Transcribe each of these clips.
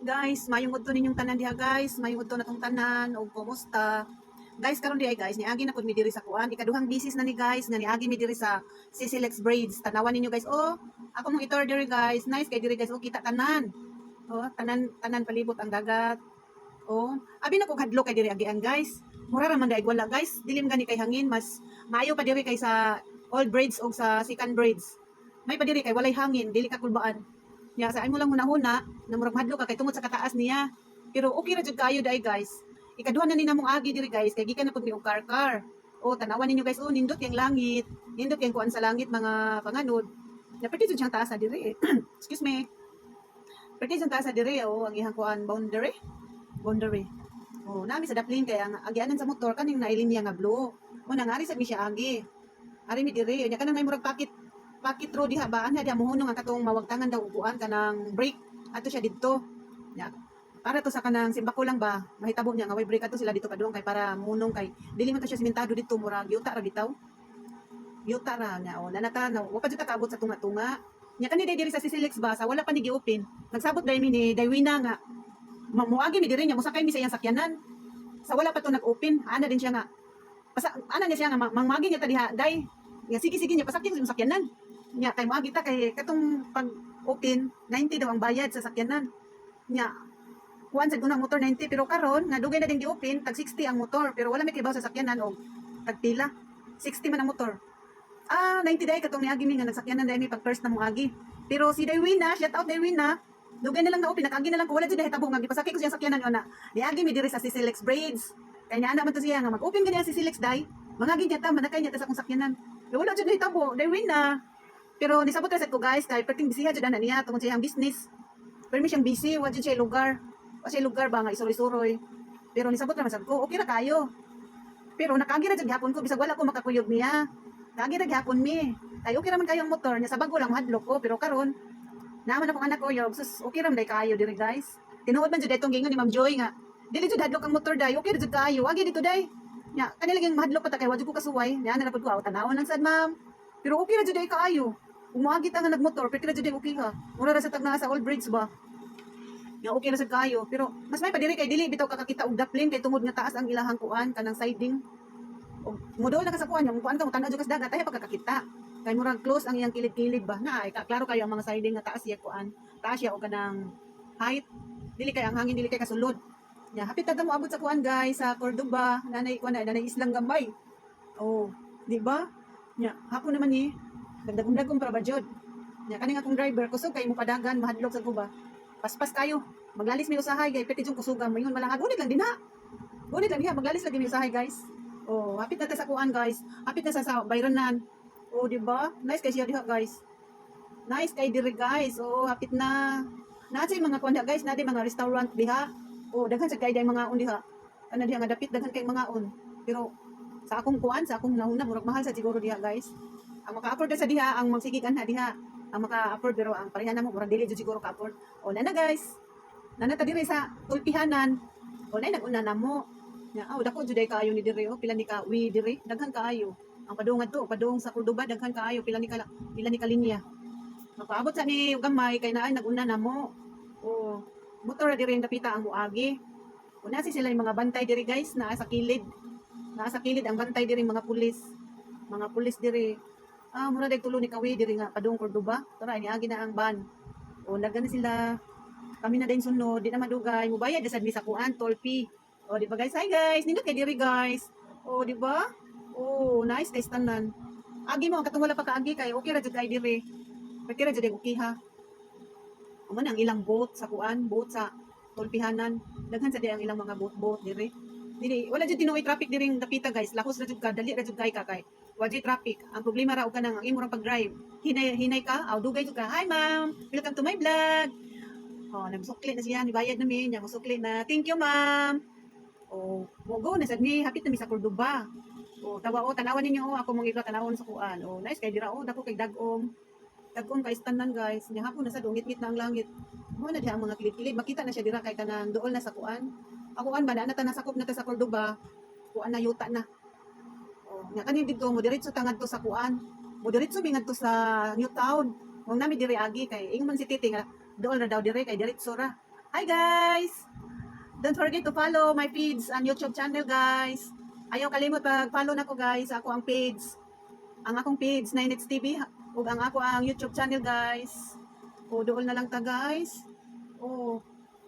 Guys, maayong udto ninyong tanan diha, guys. Maayong udto natong tanan og kumusta? Guys, karon diay, guys, niagi na pud mi diri sa kuan. Ikaduhang bisis na ni, guys, nga niagi mi diri sa Sisilex Braids. Tanawan ninyo, guys. Oh, ako mong itor diri, guys. Nice kay diri, guys. Oh, kita tanan. Oh, tanan tanan palibot ang dagat. Oh, abi na ko hadlok kay diri agian, guys. Mura ra man daig wala, guys. Dilim gani kay hangin, mas maayo pa diri kay sa old braids og sa second braids. May pa diri kay walay hangin, dili ka kulbaan. Nya sa imo lang hunahuna na murag mahadlok ka kay tungod sa kataas niya. Pero okay ra jud kayo dai, guys. Ikaduha na ni namong agi diri, guys, kay gikan na pud mi og car car. Oh, tanawan ninyo, guys, oh, nindot yang langit. Nindot yang kuan sa langit, mga panganod. Na pwede jud siyang taas na diri. Excuse me. Pwede siyang taas na diri, oh, ang iyang kuan boundary. Boundary. Oh, nami sa daplin kay ang agianan sa motor kaning nailinya nga blue. Mo nang ari sa mi siya agi. Ari mi diri, nya kanang may murag pocket pocket road diha ba, ana diha mohunong ang katong mawagtangan daw upuan kanang brake ato siya didto. Nya para to sa kanang simbako lang ba, mahitabo niya nga way brake ato sila dito padung kay para munong kay dili man to siya simentado didto, murag yuta ra bitaw. Yuta ra nya, oh, nanata na wa pa jud ta kaabot sa tunga-tunga. Nya kani diri sa Sisilex ba, sa wala pa ni gi-open. Nagsabot dai mi ni Daywina nga muagi mi diri, nya mosakay mi sa iyang sakyanan. Sa wala pa to nag-open, ana din siya nga. Pasa, ana niya siya nga mangmagi niya ta diha, day. Nya sige sige niya pasakyan sa imong sakyanan. Nya kay moagi ta kay katong pag open 90 daw ang bayad sa sakyanan. Nya kuan sa unang motor 90, pero karon nga dugay na din gi-open, tag 60 ang motor, pero wala may kibaw sa sakyanan og tagpila. 60 man ang motor. Ah, 90 day katong niagi mi nga nagsakyanan dai mi pag first na mo agi. Pero si Daywina, shout out Daywina, dugay na lang na open, nakaagi na lang ko, wala jud nahitabo nga gipasakay ko siya sakyanan nga na. Niagi mi diri sa Sisilex Braids. Kay niana man to siya nga mag-open gani ang Sisilex day. Mangagi niya ta, manakay niya ta sa akong sakyanan. Pero wala jud nahitabo, Daywina. Pero nisabot ra sad ko, guys, kay perting bisiha jud ana niya tungod sa iyang business. Pero mi siyang busy, wa jud siya lugar. Wa siya lugar ba nga isuroy-suroy. Pero nisabot ra man sad ko, okay ra kayo. Pero nakaagi ra jud gihapon ko bisag wala ko makakuyog niya. Kaagi ra gihapon mi. Kay okay ra man kayong motor niya, sa bago lang mahadlok ko, pero karon naman akong anak ko yog sus, okay ra man day kayo diri, guys. Tinuod man jud itong giingon ni Ma'am Joy nga dili jud hadlok ang motor day, okay ra jud kayo. Agi dito day. Nya kani lagi mahadlok pa ta kay wa jud ko kasuway. Nya na pud ko aw tanawon lang sad, ma'am. Pero okay ra jud day kaayo. Umuagi ta nga nagmotor, pero ra jud day okay ha. Mura ra sa tag naa sa old bridge ba. Nga okay ra sad kaayo, pero mas may padiri kay dili bitaw kakakita og daplin kay tungod nga taas ang ilahang kuan kanang siding. Og modol na ka sa kuan, yung kuan ka mo tan-aw jud ka sa dagat ay pagkakakita. Kay murag close ang iyang kilid-kilid ba. Na ay ka, klaro kayo ang mga siding nga taas siya kuan. Taas siya og kanang height. Dili kay ang hangin dili kay kasulod. Nya hapit na ta mo abot sa kuan, guys, sa Cordoba, nanay kuan na nanay islang gamay. Oh, di ba? Nya hapon naman ni. Dagdagom-dagom para ba jud. Nya kaning akong driver kusog kay mo padagan, mahadlok sa ko ba. Paspas kayo. Maglalis mi usahay kay pwede jud kusuga moingon malang gunit lang dinha. Gunit lang diha, maglalis lagi mi usahay, guys. Oh, hapit na ta sa kuan, guys. Hapit na sa Bayronan. Oh, di ba? Nice kay siya diha, guys. Nice kay diri, guys. Oh, hapit na. Naa siya mga kuan diha, guys, naa mga restaurant diha. Oh, daghan sa kay mga on diha. Kana diha nga dapit daghan kay mga on. Pero sa akong kuan, sa akong nahuna, murag mahal sa siguro diha, guys. Ang maka-afford sa diha, ang magsigig anha diha. Ang maka-afford, pero ang pareha namo murag dili jud siguro ka-afford. Oh, nana, guys. Nana ta diri sa tulpihanan. O nay nag-una na mo. Nya, oh, dako jud ay kaayo ni diri oh, pila ni ka wi diri, daghan kaayo. Ang padung to, padung sa Cordoba, daghan kaayo, pila ni ka linya. Makaabot sa ni gamay kay naay nag-una na mo. Oh, motor ra diri ang dapita ang muagi. Una si sila yung mga bantay diri, guys, naa sa kilid. Naa sa kilid ang bantay diri, mga pulis. Mga pulis diri. Ah, mura dag tulo ni kawi diri nga padung Cordoba. Tara, niagi na ang van. O nagana sila. Kami na din sunod, di na madugay. Mubayad na sad mi sa kuan, toll fee. O, di ba, guys? Hi, guys, nindot kay diri, guys. O, di ba? Oh, nice kay tanan. Agi mo ang katong wala pa kaagi kay okay ra jud kay diri. Okay ra jud okay ha. Amo na ang ilang boat sa kuan, boat sa tulpihanan. Daghan sa di ang ilang mga boat-boat diri. Dili wala jud tinuoy traffic diri dapita, guys. Lahos ra jud ka, dali ra jud kay ka kay wa jud traffic. Ang problema ra og kanang ang imo rang pag-drive. Hinay hinay ka, aw dugay jud ka. Hi, ma'am, welcome to my vlog. Oh, nagsukli na siya, nibayad na mi, niya musukli na. Thank you, ma'am. Oh, mo go na sad mi, hapit na mi sa Cordoba. Oh, tawa oh, tanawan ninyo oh, ako mong ikaw tanawon sa kuan. Oh, nice kay dira oh, dako kay dagom. Dagom kay tanan, guys. Nya hapon na sad, ngit-ngit na ang langit. Mo na diha ang mga kilid-kilid, makita na siya dira kay kanang duol na sa kuan. Ako kuan ba na ta nasakop na ta sa Cordoba. Kuan na, yuta na. Oh, nya kani didto mo diretso ta ngadto sa kuan. Mo diretso mi ngadto sa New Town. Mong nami diri agi kay ingon man si Titi nga dool ra daw dire kay diretso ra. Hi guys! Don't forget to follow my feeds and YouTube channel, guys. Ayaw kalimot pag-follow nako, guys, sa akoang page. Ang akong page, 9X TV, ug ang ako ang YouTube channel, guys. O dool na lang ta, guys. O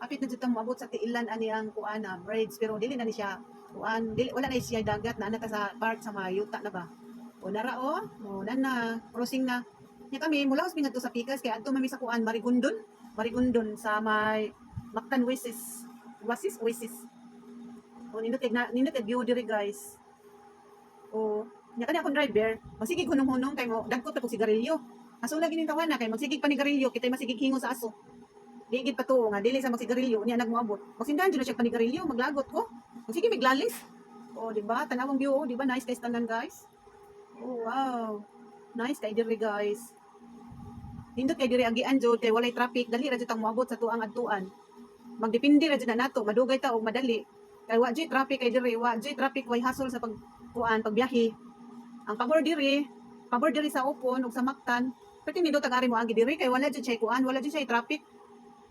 apit na jud ta moabot sa tiilan ani ang kuan na bridge, pero dili na ni siya kuan, dili, wala na siya dagat na ta sa part sa mayuta na ba. O nara o, o na na crossing na. Nya kami mulaos mi ngadto sa Pikas kay adto mami sa kuan Marigondon, Marigondon sa may Mactan Oasis. Oasis, Oasis. O nindot kay na nindot kay view diri, guys. O nya kani akong driver, magsige hunong-hunong kay mo dagkot na kog sigarilyo. Aso lagi ning tawana kay magsigig pa ni garilyo kitay masigig hingo sa aso. Di gid patuo nga dili sa magsigarilyo niya nagmoabot. Magsindahan jud na siya panigarilyo, maglagot ko. Magsige miglalis. O di ba? Tanawang view, oh, di ba? Nice kay tanan, guys. Oh wow. Nice kay diri, guys. Nindot kay diri agian jud kay walay traffic, dali ra jud tang moabot sa tuang adtuan. Magdepende ra jud na nato, madugay ta og madali. Kay wa jud traffic kay diri, wa jud traffic, way hasol sa pagkuan, pagbiyahe. Ang pabor diri sa Opon ug sa Mactan, pwede nindot ang ari mo agi diri kay wala jud siya kuan, wala jud siya traffic.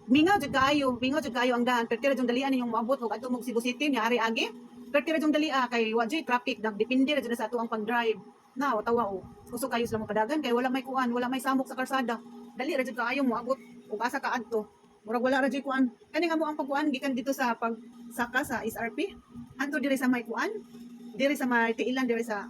Mingaw jud kaayo, mingaw jud kaayo ang daan, perti ra jud dalian ninyong moabot ug adto mog Cebu City nya ari agi. Perti ra jud dalia kay wa jud traffic, nagdepende ra jud na sa ato ang pag-drive. Na tawa o. Kusog kayo sila mo padagan kay wala may kuan, wala may samok sa karsada. Dali ra jud kaayo moabot ug asa ka adto. Murag wala ra jud kuan. Kani nga mo ang pagkuan gikan dito sa pagsaka sa SRP. Anto diri sa may kuan, diri sa may tiilan diri sa